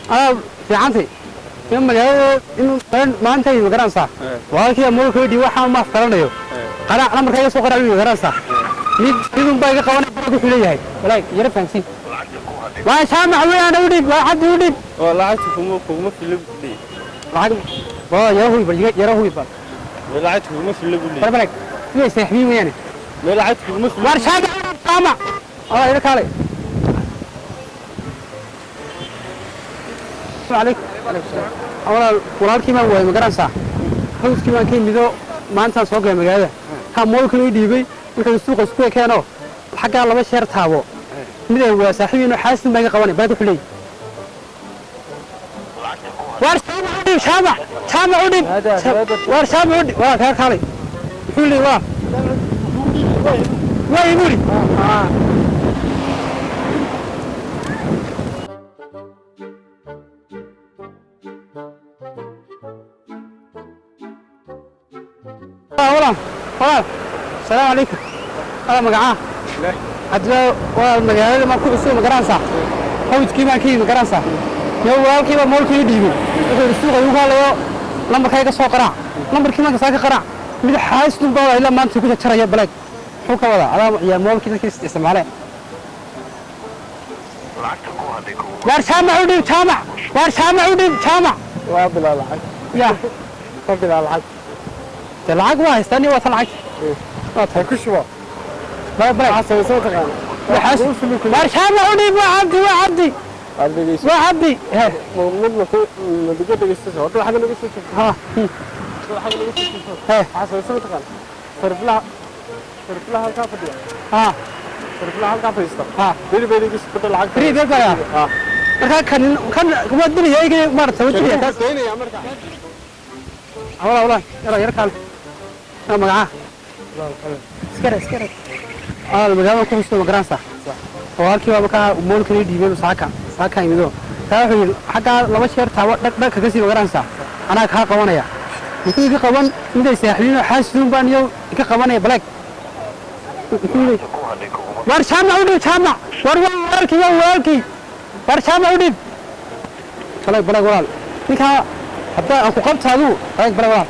Adaa fiicantay in magaalada in maanta ma garanaysaa walaalkii moolka dhii waxaan ma afkaranayo qaraac lambarka iga soo qaraac ma garanaysaa mid midun baa iga qabanay barag wuxuu leeyahay walaag yara fahamsiin waa Jaamac weeyaan u dhib waa Cabdi u dhib. Oo lacagta kuma filo buu. Lacag waa yara hubi bal yara hubi bal. Leeyahay lacagta kuma filo buu leeyahay. Bar balag miyay saaxiibiin weeyaane. Mee lacagta kuma filo. Waar Jaamac Jaamac aa ila kaalay. Alaykum walaal walaalkii baan waayay ma garanaysaa hawskii baan ka yimido maantaan soo galay magaalada ha moolkan ii dhiibay markaan suuqa isku ekeeno xaggaa laba sheer taabo midaan waa saaxiibiin oo xaasin baa iga qabanay balad wuxuu leeyahay waar Jaamac u dhib Jaamac Jaamac u dhib waar Jaamac u dhib waa kaa kaalay wuxuu leeyahay waa imuri. Walaal walaal asalaamu calaykum walaal magacaa hadda waa magaalada maan ku cusub ma garanaysaa hawdkii baan ka yimi ma garanaysaa yo walaalkiiba moolkii ii dhiibay wuxuu yidhi suuqa igu haalayo lambarkayga soo qaraac lambarkii maanka saa ka qaraac mid xaasdun baa ilaa maanta ku jarjaraya baleeg muxuu ka wadaa adaa yaa moolkii dadkii isticmaaleen waar Jaamac u dhiib Jaamac waar Jaamac u dhiib Jaamac. Waa bilaa lacag. Ya. Waa bilaa lacag. Dee lacag waa haystaa ni waa tan lacag waa tan ku shubo. Baleeg baleeg. Waxaa soo taqaan. Waar Jaamac u dhiib waa Cabdi waa Cabdi. Aad dhegeyso. Waa Cabdi. Midna ku madiga dhegeysto horta waxaad naga soo jirto. Ha. Waxaad naga soo jirto. He. Waxaa soo taqaan. Sariflaha halkaa fadhiya. Ha. Sariflaha halkaa fadhiista. Ha. Beri beri igu soo lacag. Beri beri baa. Ha. Markaa kan kan waa dilaya iga maarta waa dilaya taas keenaya marka. Walaal walaal yara yara kaal aa magacaa iskare iskare walaal magaalada ku cusub ma garanaysaa oo halkii baa markaa moolkan ii dhiibay saaka saaka imido taa wuxuu yidhi xaggaa laba sheer taabo dhag dhag kaga sii ma garanaysaa anaa kaa qabanaya muxuu iga qaban miday saaxiibiin oo xaasiduun baan iyo iga qabanaya baleeg muxuu leeyahay waar Jaamac u dhib Jaamac waar waa walaalkii waa walaalkii waar Jaamac u dhib baleeg baleeg walaal ninkaa haddaa aan ku qabta adigu baleeg baleeg walaal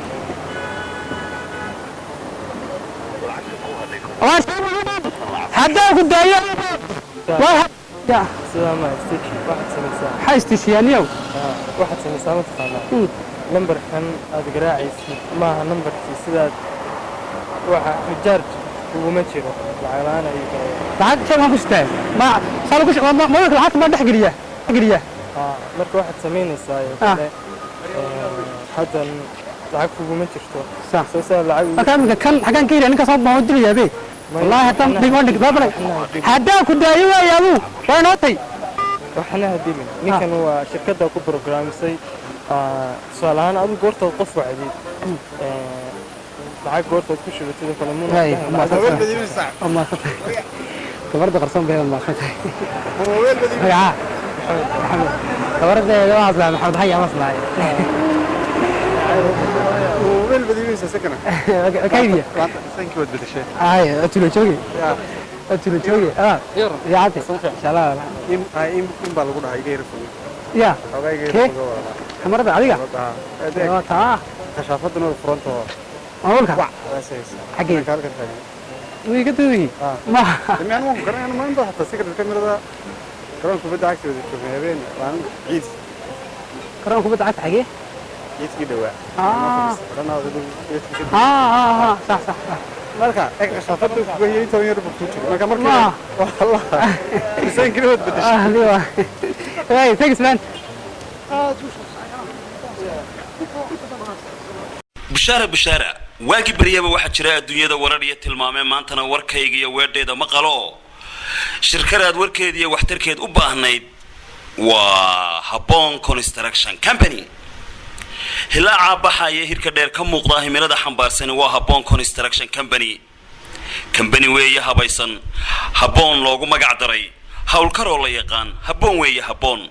waar Jaamac u dhib haddaan ku daayo waa ya. Sidaa ma istiji waxaad samaysaa. Maxaa istishiyaaniyow? Waxaad samaysaa ma taqaanaa lambarkan aad garaacaysid maaha nambarkii sidaad waxa rijaarj kuguma jiro lacag la'aan ayuu galaya. Lacag jeebkaan ku sitaa ma saa lagu mobilka lacagta ma dhex geliya geliya. Marka waxaad samaynaysaa oo Ah. kale haddan lacag kuguma jirto Sax. soo saa lacag ugu Marka iminka kan xaggaan ka heliya ninkaas baan u dilayaa be wallaahi haddaan dhig waan dhig baa haddaan ku daayo waayo aduu waa inoo tay. Waxna ha dilin ninkan waa shirkadda ku programisay tusaale ahaan adigu goortaad qof wacdid lacag goortaad ku shubatid oo kale muna Hay, waa mahadsantahay gabarda qarsoon bay waa mahadsantahay magacaa Maxamed gabardeeda waa aslaa Maxamed xaya waa aslaa kaybiya ay tulo joogi tulo joogi ah yaate insha Allah ya kee kamarada adiga waa taa maamulka xaggee way ka duuyi ma garoon kubadda cagta xaggee ah ah ah sax sax sax. Marka Ma. Ah, liwa. Hey, thanks man. Bushaara bushaara waagii baryaba waxaa jira adduunyada warar iyo tilmaame maantana warkayga iyo weedheeda ma qalo shirkadaad warkeed iyo waxtarkeed u baahnayd waa Habboon Construction Company. Hilaacaa baxaya hirka dheer ka muuqda himilada xambaarsani waa Habboon Construction Company. Kambani weeye habaysan Habboon loogu magac daray howlkaroo la yaqaan Habboon weeye Habboon.